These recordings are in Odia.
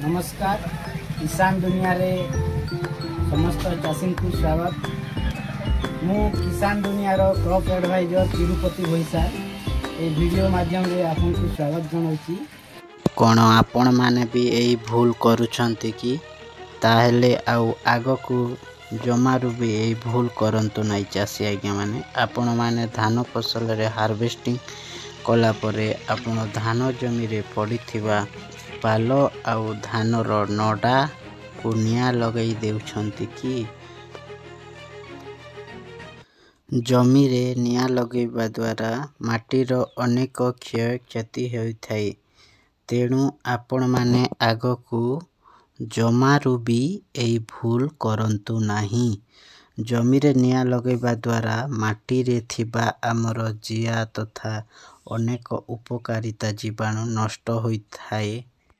ନମସ୍କାର, କିଷାନ ଦୁନିଆରେ ସମସ୍ତ ଚାଷୀଙ୍କୁ ସ୍ୱାଗତ। ମୁଁ କିଷାନ ଦୁନିଆର crop adviser Tirupati Bhoi sir ଏହି ଭିଡ଼ିଓ ମାଧ୍ୟମରେ ଆପଣଙ୍କୁ ସ୍ୱାଗତ ଜଣାଉଛି। କ'ଣ ଆପଣମାନେ ବି ଏଇ ଭୁଲ କରୁଛନ୍ତି କି? ତାହେଲେ ଆଉ ଆଗକୁ ଜମାରୁ ବି ଏଇ ଭୁଲ କରନ୍ତୁ ନାହିଁ ଚାଷୀ ଆଜ୍ଞାମାନେ। ଆପଣମାନେ ଧାନ ଫସଲରେ ହାରଭେଷ୍ଟିଂ କଲା ପରେ ଆପଣ ଧାନ ଜମିରେ ପଡ଼ିଥିବା ପାଲ ଆଉ ଧାନର ନଡ଼ାକୁ ନିଆଁ ଲଗାଇ ଦେଉଛନ୍ତି କି? ଜମିରେ ନିଆଁ ଲଗାଇବା ଦ୍ୱାରା ମାଟିର ଅନେକ କ୍ଷୟକ୍ଷତି ହୋଇଥାଏ। ତେଣୁ ଆପଣମାନେ ଆଗକୁ ଜମାରୁ ବି ଏଇ ଭୁଲ କରନ୍ତୁ ନାହିଁ। ଜମିରେ ନିଆଁ ଲଗାଇବା ଦ୍ୱାରା ମାଟିରେ ଥିବା ଆମର ଜିଆ ତଥା ଅନେକ ଉପକାରିତା ଜୀବାଣୁ ନଷ୍ଟ ହୋଇଥାଏ।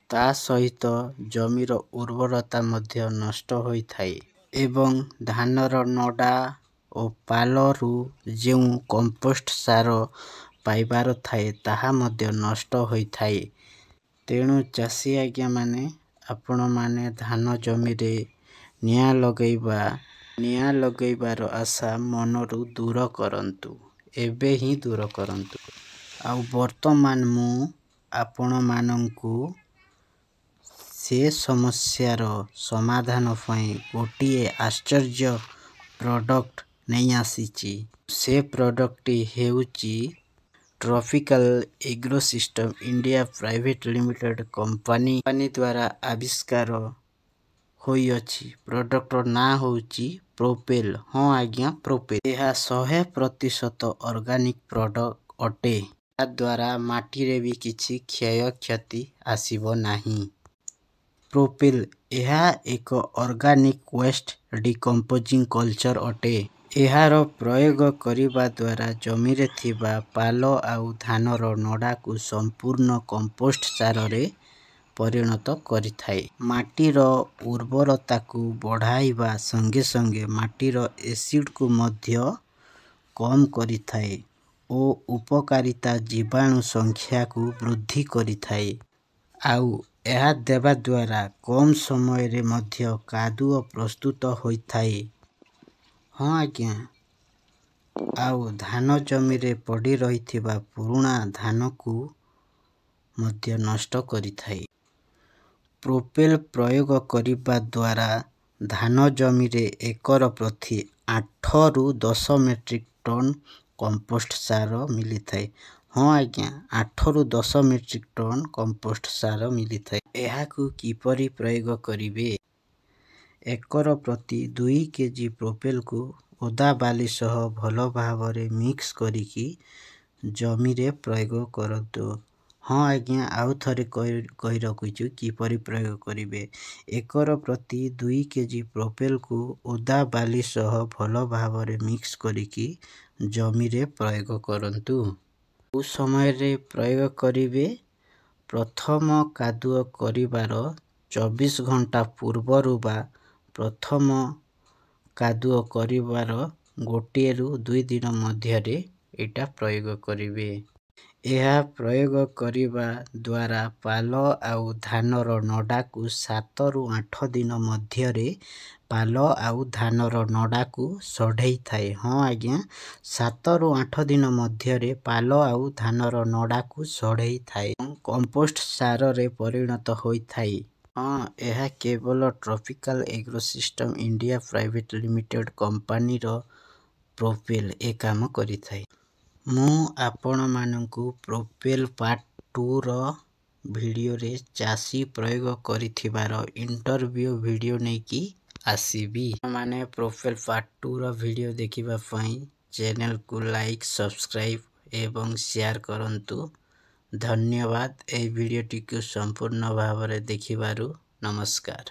ତା ସହିତ ଜମିର ଉର୍ବରତା ମଧ୍ୟ ନଷ୍ଟ ହୋଇଥାଏ ଏବଂ ଧାନର ନଡ଼ା ଓ ପାଲରୁ ଯେଉଁ କମ୍ପୋଷ୍ଟ ସାର ପାଇବାର ଥାଏ, ତାହା ମଧ୍ୟ ନଷ୍ଟ ହୋଇଥାଏ। ତେଣୁ ଚାଷୀ ଆଜ୍ଞାମାନେ, ଆପଣମାନେ ଧାନ ଜମିରେ ନିଆଁ ଲଗାଇବାର ଆଶା ମନରୁ ଦୂର କରନ୍ତୁ, ଏବେ ହିଁ ଦୂର କରନ୍ତୁ। ଆଉ ବର୍ତ୍ତମାନ ମୁଁ ଆପଣମାନଙ୍କୁ ସେ ସମସ୍ୟାର ସମାଧାନ ପାଇଁ ଗୋଟିଏ ଆଶ୍ଚର୍ଯ୍ୟ ପ୍ରଡ଼କ୍ଟ ନେଇ ଆସିଛି। ସେ ପ୍ରଡ଼କ୍ଟଟି ହେଉଛି tropical agro system India private limited company ଦ୍ୱାରା ଆବିଷ୍କାର ହୋଇଅଛି। ପ୍ରଡ଼କ୍ଟର ନାଁ ହେଉଛି ପ୍ରୋପେଲ୍। ହଁ ଆଜ୍ଞା, ପ୍ରୋପେଲ୍। ଏହା 100% ଅର୍ଗାନିକ୍ ପ୍ରଡ଼କ୍ଟ ଅଟେ। ଏହାଦ୍ୱାରା ମାଟିରେ ବି କିଛି କ୍ଷୟକ୍ଷତି ଆସିବ ନାହିଁ। ପ୍ରୋପେଲ୍ ଏହା ଏକ ଅର୍ଗାନିକ୍ ୱେଷ୍ଟ ଡିକମ୍ପୋଜିଂ କଲଚର ଅଟେ। ଏହାର ପ୍ରୟୋଗ କରିବା ଦ୍ୱାରା ଜମିରେ ଥିବା ପାଲ ଆଉ ଧାନର ନଡ଼ାକୁ ସମ୍ପୂର୍ଣ୍ଣ କମ୍ପୋଷ୍ଟ ସାରରେ ପରିଣତ କରିଥାଏ। ମାଟିର ଉର୍ବରତାକୁ ବଢ଼ାଇବା ସଙ୍ଗେ ସଙ୍ଗେ ମାଟିର ଏସିଡ଼କୁ ମଧ୍ୟ କମ୍ କରିଥାଏ ଓ ଉପକାରିତା ଜୀବାଣୁ ସଂଖ୍ୟାକୁ ବୃଦ୍ଧି କରିଥାଏ। ଆଉ ଏହା ଦେବା ଦ୍ୱାରା କମ୍ ସମୟରେ ମଧ୍ୟ କାଦୁଅ ପ୍ରସ୍ତୁତ ହୋଇଥାଏ। ହଁ ଆଜ୍ଞା, ଆଉ ଧାନ ଜମିରେ ପଡ଼ି ରହିଥିବା ପୁରୁଣା ଧାନକୁ ମଧ୍ୟ ନଷ୍ଟ କରିଥାଏ। ପ୍ରୋପେଲ୍ ପ୍ରୟୋଗ କରିବା ଦ୍ୱାରା ଧାନ ଜମିରେ ଏକର ପ୍ରତି 8ରୁ 10 ମେଟ୍ରିକ୍ ଟନ୍ କମ୍ପୋଷ୍ଟ ସାର ମିଳିଥାଏ। ହଁ ଆଜ୍ଞା, 8ରୁ 10 ମେଟ୍ରିକ୍ ଟନ୍ କମ୍ପୋଷ୍ଟ ସାର ମିଳିଥାଏ। ଏହାକୁ କିପରି ପ୍ରୟୋଗ କରିବେ? ଏକର ପ୍ରତି 2 କେଜି ପ୍ରୋପେଲ୍କୁ ଓଦା ବାଲି ସହ ଭଲ ଭାବରେ ମିକ୍ସ କରିକି ଜମିରେ ପ୍ରୟୋଗ କରନ୍ତୁ। ହଁ ଆଜ୍ଞା, ଆଉ ଥରେ କହି ରଖୁଛୁ କିପରି ପ୍ରୟୋଗ କରିବେ। ଏକର ପ୍ରତି 2 କେଜି ପ୍ରୋପେଲ୍କୁ ଓଦା ବାଲି ସହ ଭଲ ଭାବରେ ମିକ୍ସ କରିକି ଜମିରେ ପ୍ରୟୋଗ କରନ୍ତୁ। କେଉଁ ସମୟରେ ପ୍ରୟୋଗ କରିବେ? ପ୍ରଥମ କାଦୁଅ କରିବାର 24 ଘଣ୍ଟା ପୂର୍ବରୁ ବା ପ୍ରଥମ କାଦୁଅ କରିବାର 1ରୁ 2 ଦିନ ମଧ୍ୟରେ ଏଇଟା ପ୍ରୟୋଗ କରିବେ। ଏହା ପ୍ରୟୋଗ କରିବା ଦ୍ୱାରା ପାଲ ଆଉ ଧାନର ନଡ଼ାକୁ 7ରୁ 8 ଦିନ ମଧ୍ୟରେ ପାଲ ଆଉ ଧାନର ନଡ଼ାକୁ ସଢ଼େଇଥାଏ। ହଁ ଆଜ୍ଞା, 7ରୁ 8 ଦିନ ମଧ୍ୟରେ ପାଲ ଆଉ ଧାନର ନଡ଼ାକୁ ସଢ଼େଇଥାଏ, କମ୍ପୋଷ୍ଟ ସାରରେ ପରିଣତ ହୋଇଥାଏ। ହଁ, ଏହା କେବଳ tropical agro system India private limited କମ୍ପାନୀର ପ୍ରୋପେଲ୍ ଏ କାମ କରିଥାଏ। ମୁଁ ଆପଣମାନଙ୍କୁ ପ୍ରୋପେଲ୍ ପାର୍ଟ ଟୁର ଭିଡ଼ିଓରେ ଚାଷୀ ପ୍ରୟୋଗ କରିଥିବାର ଇଣ୍ଟରଭ୍ୟୁ ଭିଡ଼ିଓ ନେଇକି ଆସିବି। ଆପଣମାନେ ପ୍ରୋପେଲ୍ ପାର୍ଟ ଟୁର ଭିଡ଼ିଓ ଦେଖିବା ପାଇଁ ଚ୍ୟାନେଲକୁ ଲାଇକ୍, ସବସ୍କ୍ରାଇବ୍ ଏବଂ ସେୟାର କରନ୍ତୁ। ଧନ୍ୟବାଦ ଏହି ଭିଡ଼ିଓଟିକୁ ସମ୍ପୂର୍ଣ୍ଣ ଭାବରେ ଦେଖିବାରୁ। ନମସ୍କାର।